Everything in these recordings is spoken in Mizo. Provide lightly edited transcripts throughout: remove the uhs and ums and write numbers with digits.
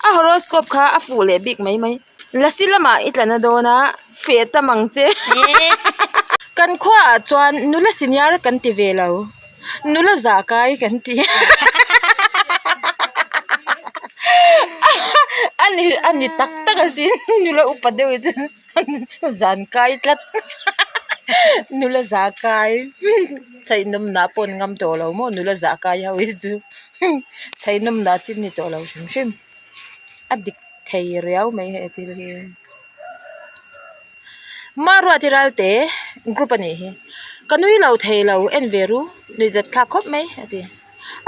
A horoscope kha a fuh leh bik mai mai. Lasi lamah i tla na dawn a, feh tam ang che. Kan khuaah chuan nula senior kan ti ve lo, nula zah kai kan ti. A ni a ni tak tak asin nula upa deuh hi chu zan kai tlat. Nula zah kai chhaihnawmna pawh an ngam tawh lo maw nula zah kai ho hi chu chhaihnawmna chin ni tawh lo hrim hrim. A dik thei riau mai he thil hi. Maruati Ralte group a nih hi. Ka nui lo thei lo en ve ru nuihzat thlak khawp mai a ti.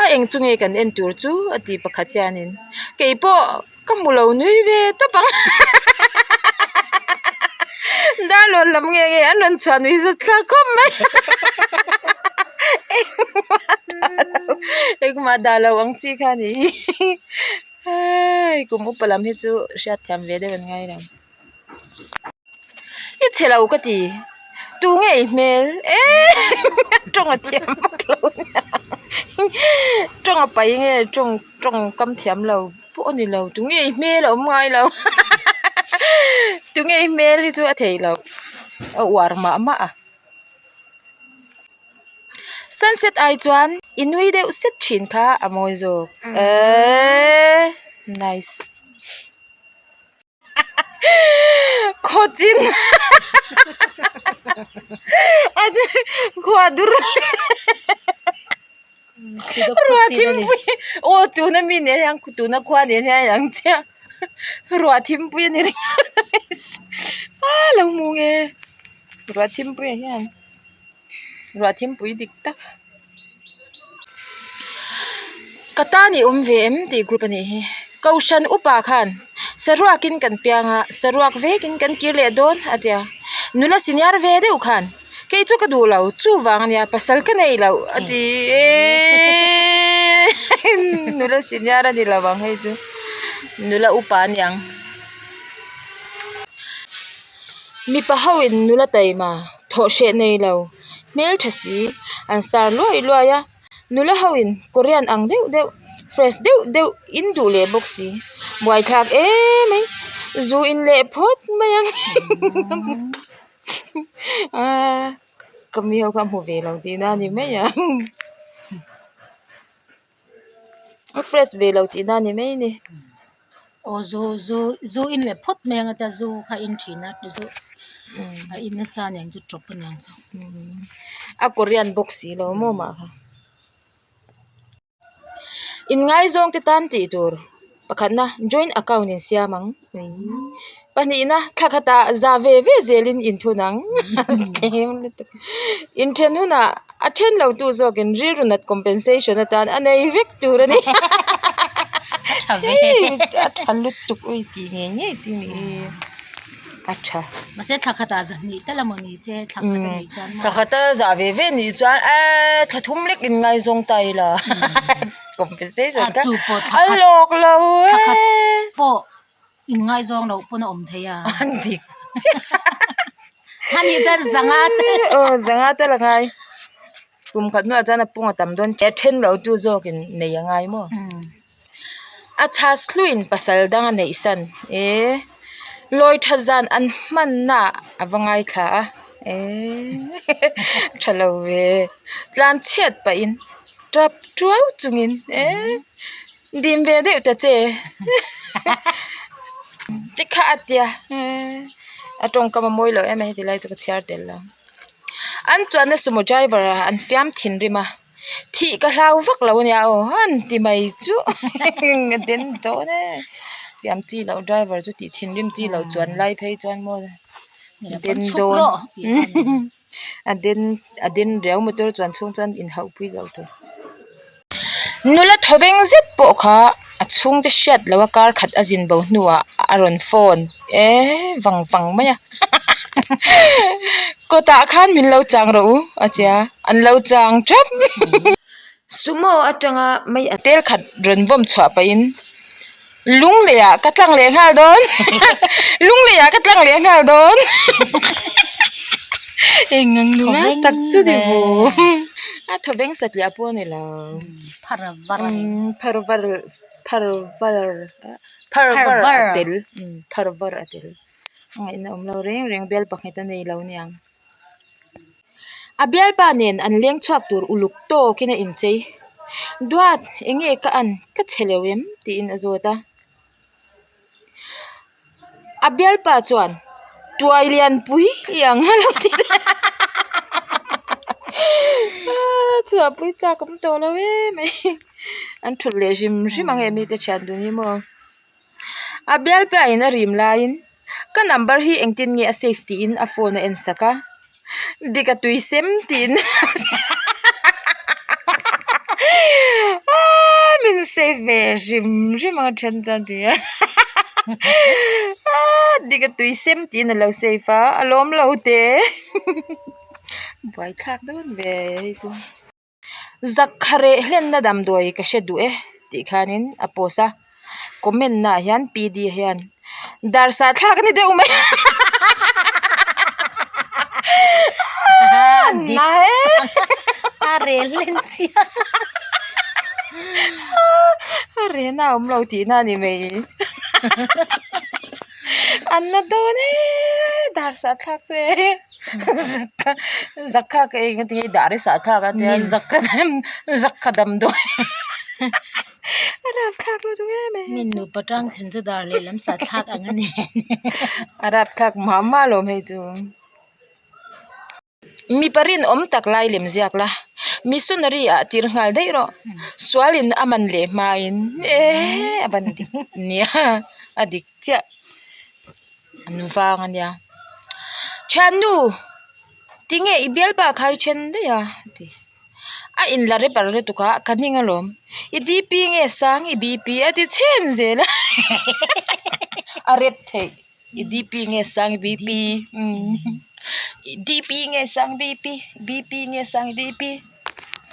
A eng chu nge kan en tur chu a ti pakhat hianin keipawh ka hmu lo nui ve tawp ang Darlawn lam nge nge an rawn chhuah nuihzat thlak khawp mai engmah dah lo engmah dah lo ang chi kha a nih hi. Hei kum upa lam hi chu hriat thiam ve deuh an ngai lo. I chhe lo ka ti. Tu nge i hmel eee tawng a thiam vak lo nia tawng a pai nge tawng tawng kam thiam lo pawh a ni lo tu nge i hmel a awm ngai lo tu nge i hmel hi chu a thei lo a uar mah mah a. Sunset ai chuan i nui deuh set thin kha a mawi zawk eee nice. Khawchin khua dur ruah thimpui aw tuna mi nen hian tuna khua nen hian a inang chiah ruah thimpui a ni ringawt a lo hmu nge ruah thimpui ah hian. Ruah thimpui dik tak ka tan i awm ve em tih group a nih hi kohhran upa khan saruakin kan piang a saruak vekin kan kir leh dawn a tia nula senior ve deuh khan kei chu ka duh lo chuvang a nia pasal ka nei loh a ti eeeee nula senior a ni lo ang hei chu nula upa a ni ang. Mipa ho in nula taima thawh hreh nei lo hmeltha si an star luai luai a nula ho in korean ang deuh deuh fresh deuh deuh in duh leh bawk si buaithlak em mai zu in leh phawt mai ang aaa ka mi ho kha a hmu ve lo tihna a ni mai ang. A fresh ve lo tihna a ni mai a ni. Aw zu zu zu in leh phawt mai ang ata zu kha in thin a zu a in nasa aniang chu tawp aniang chu. A korean bawk si lo maw mah kha. Inngaizawng te tan tih tur pakhatna joint account in siam ang. Pahnihna thla khatah za ve ve zelin inthun ang tlem lutuk inthen hunah a then lo tu zawkin rilru nat compensation atan a nei vek tur a ni a tha lutuk ui tih ngei ngei chi a ni a tha. Mahse thla khatah za hnih tal emaw ni se thla khat a nih chuan maw. Thla khata za ve ve nih chuan eee thla thum lek inngaizawng ta ila compensation kha a lawk lo e. Thla khat pawh. Inngaizawng loh pawn a awm thei a. An dik. A nih chuan zanga te. Aw zanga te la ngai. Kum khat hnuah chuan a pung a tam dawn che. Then lo tu zawkin nei a ngai maw? A chhas hluin pasal dang a neih san e. Lawi tha zan an hmanna a va ngaithla a. E tha lo ve. Tlan chhiat pahin tap tuau chungin e. Dim ve deuh ta che tikha a tia a tawngkam a mawi lo em a heti lai chu ka chhiar tel lo an chuanna sumo driver ah an fiam thinrim a thih ka hlau vak lo ania aw han ti mai chu a den dawn e fiam chi loh driver chu tih thinrim chi loh chuan lai phei chuan maw den dawn a den a den riau motor chuan chhung chuan inhauh pui loh tur. Nula thawveng zet pawh kha a chhungte hriat loh a kar khat a zin bo hnuah a rawn phone e vang vang mai a kawtah khan min lo chang rawh u a tia an lo chang thap sumo atanga mai a tel khat rawn bawm chhuah pahin lung leh ah ka tlang leh nghal dawn lung leh ah ka tlang leh nghal dawn eng ang nula tak chu ni maw a thawveng satliah pawh a ni lo phar var phar var. Phar var phar var a tel phar var a tel a ngaihna awm lo reng reng bialpa nghet a nei lo aniang. A bialpa nen an leng chhuak tur uluk tawkin a inchei. Duat eng nge ka an ka chhe lo em? tiin a zawt a. A bialpa chuan tuai lianpui i ang a lo ti daih a. Chhuahpui chak awm tawh lo em mai. An thut leh hrim hrim ang e mite thian dun hi maw. A bialpa in a rim laiin ka number hi engtin nge a save tiin a phone a en sak a dik a tui sem tiin min save ve hrim hrim ang a then chuan ti a dik a tui sem tiin a lo save a a lawm lo te buaithlak dawn ve hei chu. Zakha reh hlenna damdawi ka hre duh e tih khanin a post a comment naah hian PD hian dar sah thlak a ni deuh mai a na e a reh hlen chiang a rehna a awm lo tihna a ni mai an la dawn e dar sah thlak chu e. Zakha zakha ka eng ati nge dar i sah thlak a tia zakha zakha damdawi a rapthlak lutuk em em Mi nupa tang thin chu dar lehlam sah thlak ang a ni a rapthlak mah mah alawm hei chu mipa rinawm tak lai lem ziak la missionary ah tir nghal daih rawh sualin a man leh hmain eee a ban dik nia a dik chiah. An vang a nia thiannu tinge i bialpa kha i then daih a a ti a inla rapper lutuk a ka ning alawm i dp nge sang i bp a ti chhen zel a a rep theih i dp nge sang i bp i dp nge sang bp bp nge sang i dp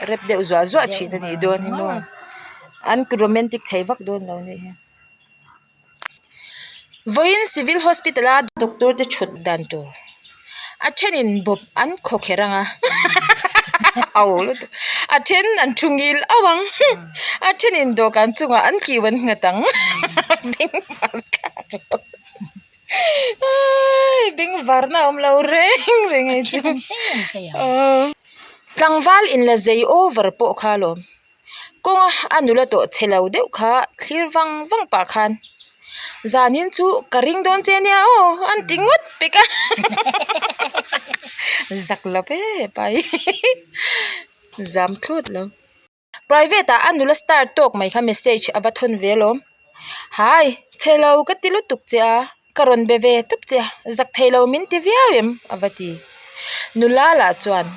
rep deuh zuah zuah thin a nih dawn hi maw an romantic thei vak dawn lo a nih hi. Vawiin Civil Hospital a doctor te thut dan tur a thenin bawp an khaw kher ang a ho lutuk a then an thu ngil auh ang a thenin dawhkan chungah an kiu an nghat ang bengvar thlak lo bengvar na awm lo reng reng hei chu tlangval inla zei over pawh kha alawm. Kawnga a nula tawh chhe lo deuh kha thlir vang vang pah khan zanin chu ka ring dawn che nia aw an ti ngawt pek a zak lo e hepa hi zam thlawt lo private ah a nula star tawk mai kha message a va thawn ve alawm hai chhe lo ka ti lutuk che a ka rawn be ve tawp che a zak thei lo min ti viau em a va ti. Nula lah chuan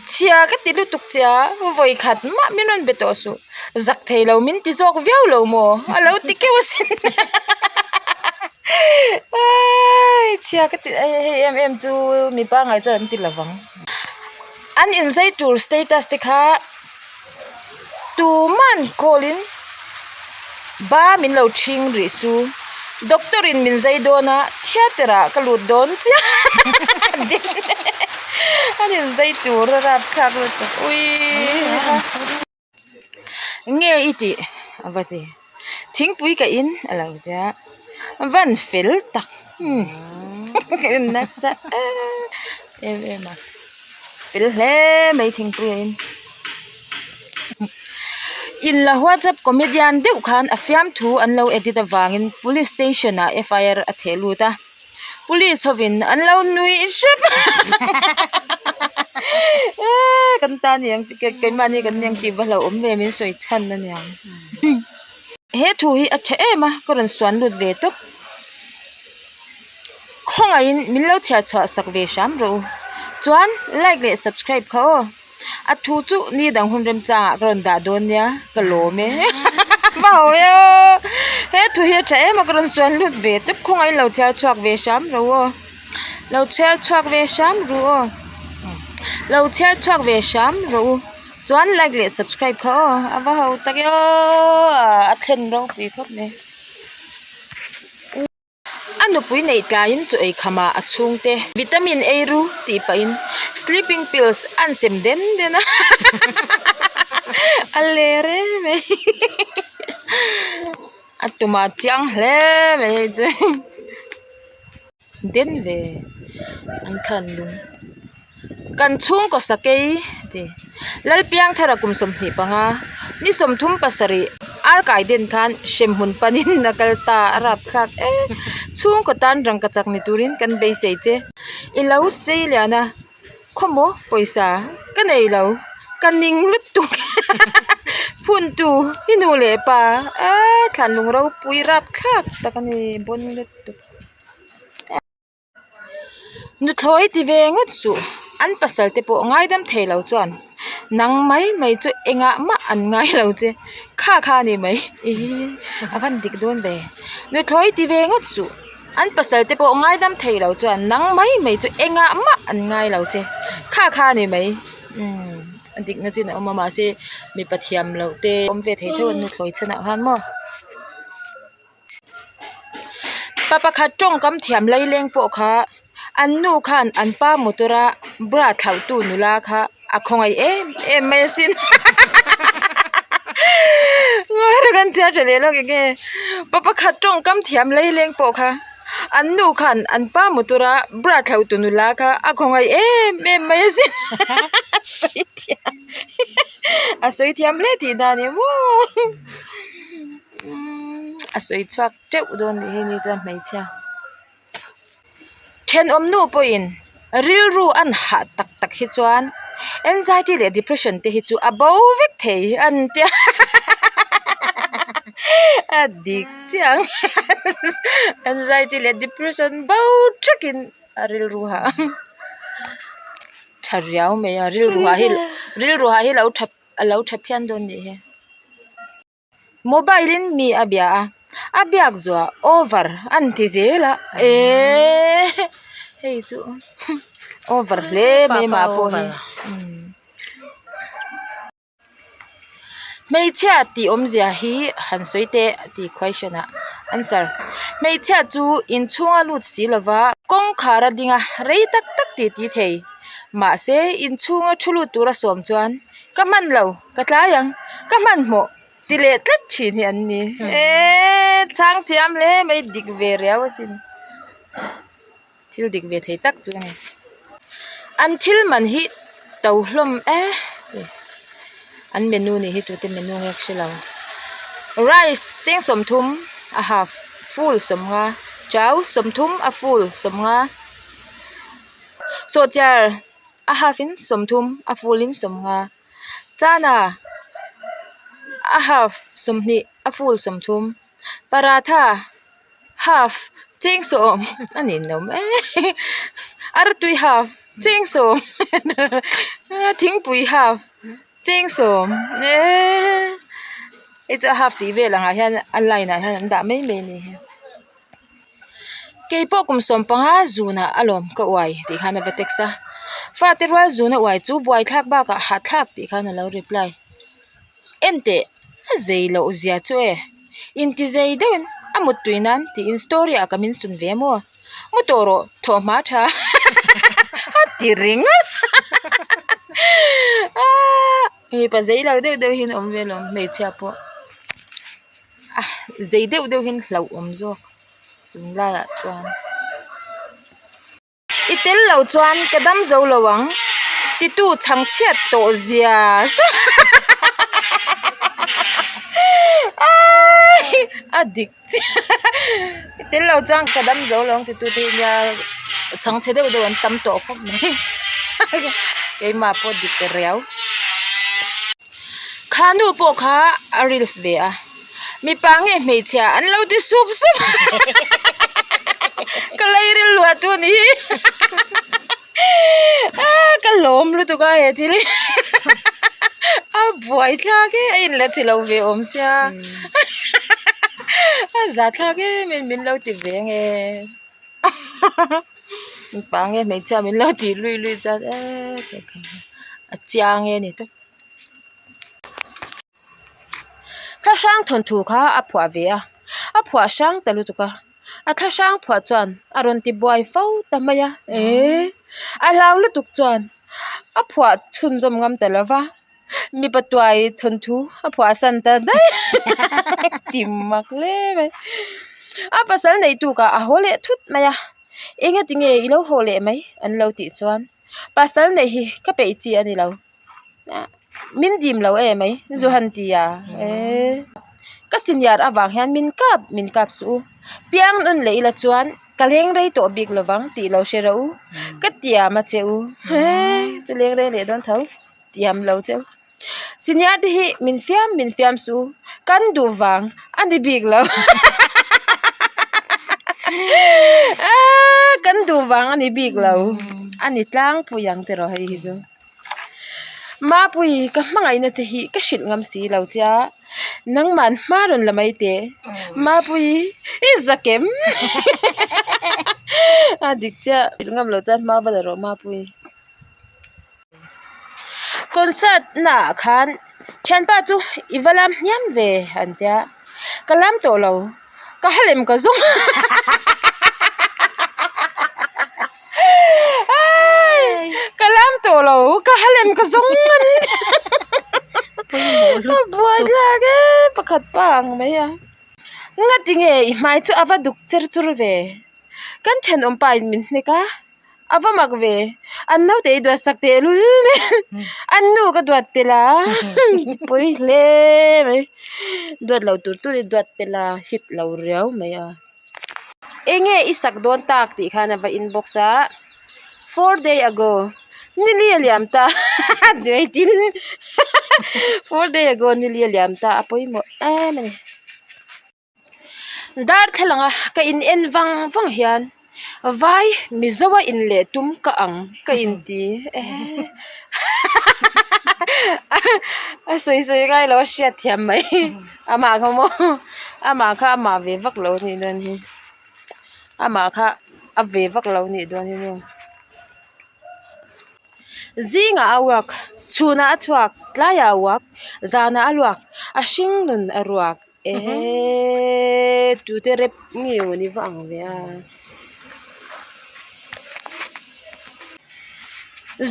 chhia ka ti lutuk che a vawi khat mah min rawn be tawh suh zak thei lo min ti zawk viau lo maw a lo ti keuh asin chhia ka ti hei em em chu mi pangngai chuan an ti lo vang an inzai tur status te kha tuman call in ba min lo ṭhing rih su doctor in min zai dawn a theatre ah ka lut dawn chiah an in zai tur a rapthlak lutuk uii nge i tih a va ti thingpui ka in a lo tia van fel tak nasa em em a. Fel hle mai thingpui a in. Inla whatsapp comedian deuh khan a fiamthu an lo edit avangin police station ah FIR a theh lut a police hovin an lo nuih hrep a eee kan ta ni ang keimahni kan ni ang tih va hlauhawm ve min sawi chhan a niang he thu hi a tha em a ka rawn suan lut ve tawp. Khawngaihin min lo chhiar chhuah sak ve hram rawh u. Chuan like leh subscribe kha aw. A thu chu ni dang hun remchangah ka rawn dah dawn nia ka lawm e. Va ho e aw. He thu hi a tha em a ka rawn suan lut ve tawp. Khawngaihin lo chhiar chhuak ve hram rawh u aw. Lo chhiar chhuak ve hram ru aw. Lo chhiar chhuak ve hram rawh u. Chuan like leh subscribe kha aw. A va ho tak e aw. A thlen ropui khawp mai. A nupui neih tlaiin chaw ei khamah a chhungte vitamin ei ru tih pahin sleeping pills an sem den den a a ler em mai. A tum ah chiang hle mai hei chu den ve an thlan lung kan chhungkaw sakei ti Lalpiangthara kum 25 ni 37 ar kai den khan hremhmun panin a kal ta a rapthlak em chhungkaw tan rangka chak ni turin kan beisei che i lo sei lian a. Khawmaw pawisa ka nei lo ka ning lutuk phuntu i nu leh pa eee thlan lung ropui rapthlak tak a ni bawn lutuk nuthlawi ti ve ngawt suh an pasal te pawh ngaidam thei lo chuan nang mai mai chu engah mah an ngai lo che kha kha a ni mai ihh a van dik dawn ve nuthlawi ti ve ngawt suh. An pasal te pawh ngaidam thei lo chuan nang mai mai chu engah mah an ngai lo che kha kha a ni mai umm a dikna chin a awm a mahse mipa thiam loh te awm ve thei theuh a nuthlawi chhanah khan maw pa pakhat tawngkam thiam laileng pawh kha an nu khan an pa motor a bra thlauh tu nula kha a khawngaih em em mai asin ngawi rawh kan chhiar tha leh lawk eng nge pa pakhat tawngkam thiam laileng pawh kha an nu khan an pa motor a bra thlauh tu nula kha a khawngaih em em mai asin a sawi thiam a sawi thiam hle tih dan hi maw a sawi chhuak teuh dawn nih hi ni chuan hmeichhia. Thenawm nu pawhin rilru an hah tak tak hi chuan anxiety leh depression te hi chu a bo vek thei an tia a dik chiah ang anxiety leh depression bo thakin a rilru hah tha riau mai a rilru hah hi rilru hah hi lo tha a lo tha phian dawn nih hi. Mobile in mi a bia a, a biak zuah over an ti zel a eeee hei chu over hle mai mah pawh hi hmeichhia tih awmzia hi han sawi teh tih question ah answer hmeichhia chu inchhunga lut si lova kawngkhar a ding a rei tak tak tih ti thei mahse inchhunga thu lut tura sawm chuan. Ka hman lo, ka tlai ang, ka hmanhmawh ti leh tlat thin hi an ni. Eee chhang thiam hle mai dik ve riau asin. Thil dik ve thei tak chu a ni. An thil man hi to hlawm e an menu nih hi tute menu nge ka hre lo. Rice cheng 30 a half full 50 chau 30 a full 50 sawhchiar. A half in 30 a full in 50 chana a half 20 a full 30 paratha half cheng 10 a ninawm em artui half cheng 10 thingpui half cheng 10 eee hei chu a half tih vel angah hian a line ah hian an dah mai mai a ni hi. Keipawh kum 15 zunah a lawm ka uai tih khan a va text a, fate rual zuna uai chu buaithlak bakah hahthlak tih khan a lo reply. Enteh a zei loh zia chu e, inti zei deuhin a muttui nan tiin story ah ka min sun ve maw? Mu tawh rawh thawh hma tha a ti ringawt mipa zei lo deuh deuh hi an awm ve alawm hmeichhia pawh. A zei deuh deuh hian hlauhawm zawk tunlaiah chuan i tel lo chuan ka dam zo lo ang titu chhang chhiat tawh zia a dik chiah i tel lo chuan ka dam zo lo ang titu te hi nia chhang chhe deuh deuh an tam tawh khawp mai keimah pawh dik riau. Kha nu pawh kha a reels ve a mipa nge hmeichhia an lo ti sup sup ka lei ril luah tu ni hi ka lawm lutuk a he thil hi a buai thlak e a inla chi lo ve awm sia a za thlak em em min lo ti ve nge mipa nge hmeichhia min lo tih lui lui chuan eee a chiang e ni tawp. Thla hrang thawnthu kha a phuah ve a, a phuah hrang ta lutuk a, a thla hrang phuah chuan a rawn ti buai fo ta mai a, eee a hlau lutuk chuan a phuah chhunzawm ngam ta lo va. Mipa tuai thawnthu a phuah san ta daih ti mak hle mai. A pasal neih tukah a haw leh thut mai a, engati nge i lo haw leh mai an lo tih chuan pasal neih hi ka peih chi a ni lo. Min dim lo em mai zu han ti a eee ka senior avang hian min kap min kap suh u piang nawn leh ila chuan ka leng rei tawh bik lovang tih lo hre rawh u ka tiam a che u hee chu leng rei leh dawn tho tiam lo che u senior te hi min fiam min fiam suh u kan duh vang a ni bik lo aaa kan duh vang a ni bik lo a ni tlangpui ang tiraw hei hi chu. Mapui ka hmangaihna che hi ka hrilh ngam si lo che a, nangman hma rawn la mai teh. Mapui i zakem a dik chiah hrilh ngam lo chuan hma va la rawh Mapui. Concert naah khan thianpa chu i va lam hniam ve an tia, ka lam tawh lo ka ha lem ka zawng Ka lam tawh lo ka ha lem ka zawng an a buai thlak e pakhat pa ang mai a ngati nge i hmai chu a va duk cher chur ve kan thenawm pa in min hnek a a va mak ve an naute i duat sak teh lul nen an nu ka duat tel a pawi hle mai duat lo tur tur i duat tel a hit lo riau mai a. Enge i sak dawn tak tih khan a va inbox a four day ago nili a liam ta duaitin four day ago nili a liam ta a pawimawh em a ni. Darthlalang a ka in en vang vang hian vai mizo a in leh tum ka ang ka inti a sawi sawi ngai lo a hriat thiam mai amah kha maw amah kha amah ve vak lo anih dawn hi amah kha a ve vak lo anih dawn hi maw zingah a uak chhunah a chhuak tlaiah a uak zanah a luak a hring nun a ruak eeeee tute rep nge maw ni va ang ve a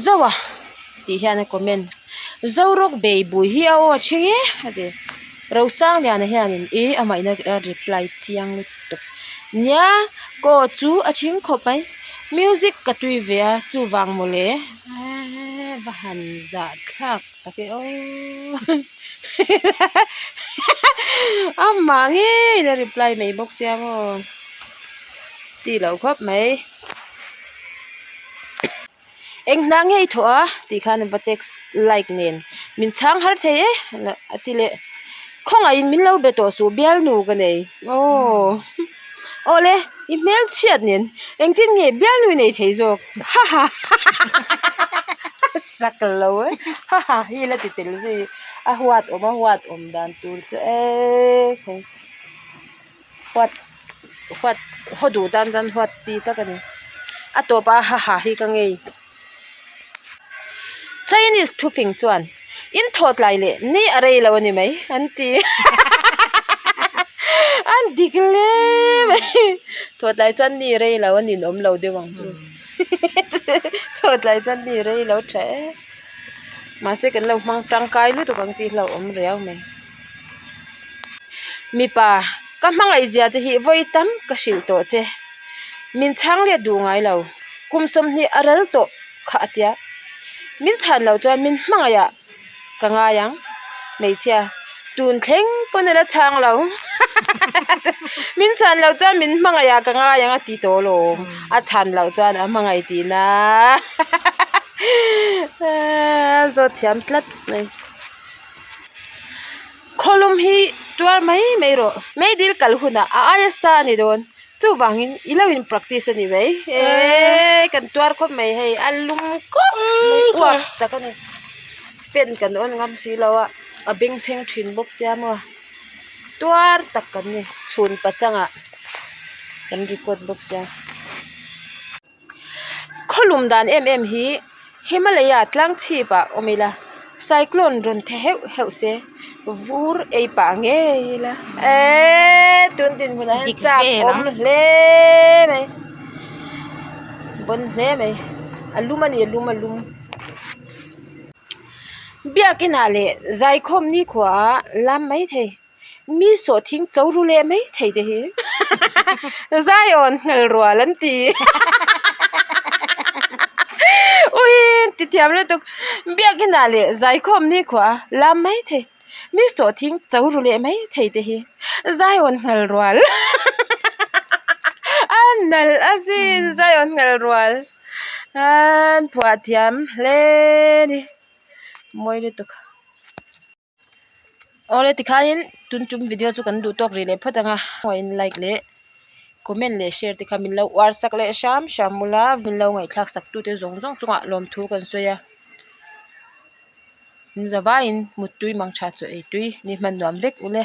Zoa tih hian a comment Zorawk bei bui hi a aw a thing e a ti Rosangliana hianin ih amah in a reply chiang lutuk nia ka aw chu a thing khawp mai music ka tui ve a chuvang mawle eee va han zah thlak tak e aw amah ngeiin a reply mai bawk sia maw chi loh khawp mai. Eng hna nge i thawh a tih khan va text like nen min chhang har thei e a ti leh khawngaihin min lo be tawh suh bialnu ka nei aw awle i hmel chhiat nen engtin nge bialnu i nei thei zawk ha ha sak lo e ha ha hi la ti tel zui a huat awm a huat awm dan tur chu e huat huat haw duh tan chuan huat chi tak a ni a tawp a ha ha hi ka ngei chinese thufing chuan in thawt lai leh ni a rei lo a ni mai an ti an dik hle mai thawt lai chuan ni rei lo a ninawm lo deuh ang chu thawt lai chuan ni rei lo tha e mahse kan lo hmang tangkai lutuk ang tih hlauhawm riau mai. Mipa, ka hmangaih zia che hi vawi tam ka hrilh tawh che. Min chhang let duh ngai lo. Kum 20 a ral tawh kha a tia. Min chhan loh chuan min hmangaih ah ka ngai ang. Hmeichhia, tun thleng pawn a la chhang lo. Min chhan loh chuan min hmangaih ah ka ngai ang a ti tawh alawm. A chhan loh chuan a hmangaih tihna. Zawt thiam tlat mai. Khawlum hi tuar mai mai rawh. Meidil kal hunah a aia sa a ni dawn. Chuvangin i lo in practice a ni mai. Eeee kan tuar khawp mai hei a lum khawp mai uap tak a ni. Fan kan on ngam si lo a, a bengchheng thin bawk sia maw. Tuar tak kan ni chhun pachangah kan record bawk sia. Khawlum dan em em hi Himalaya tlang chhip ah awm ila cyclone rawn the heuh heuh se vur ei pah ngei ila eeee tun dinhmun ah hian chak awm hle mai bon hle mai a lum a ni a lum a lum. Biakinah leh zaikhawm nikhuaah lam mai thei. Mi sawhthing cho ru leh mai thei te hi Zion nghal rual an ti ui ti thiam lutuk biakinah leh zaikhawm nikhua lam mai thei mi sawhthing cho ru leh mai thei te hi Zion nghal rual a nalh asin Zion nghal rual an phuah thiam hle a ni mawi lutuk. Awle tikhain tun tum video chu kan duh tawk rih leh phawt ang a in like leh comment leh share te kha min lo uar sak leh hram hram ula min lo ngaihthlak sak tu te zawng zawng chungah lawmthu kan sawi a in zavaiin muttui mang tha chaw ei tui ni hman nuam vek ule.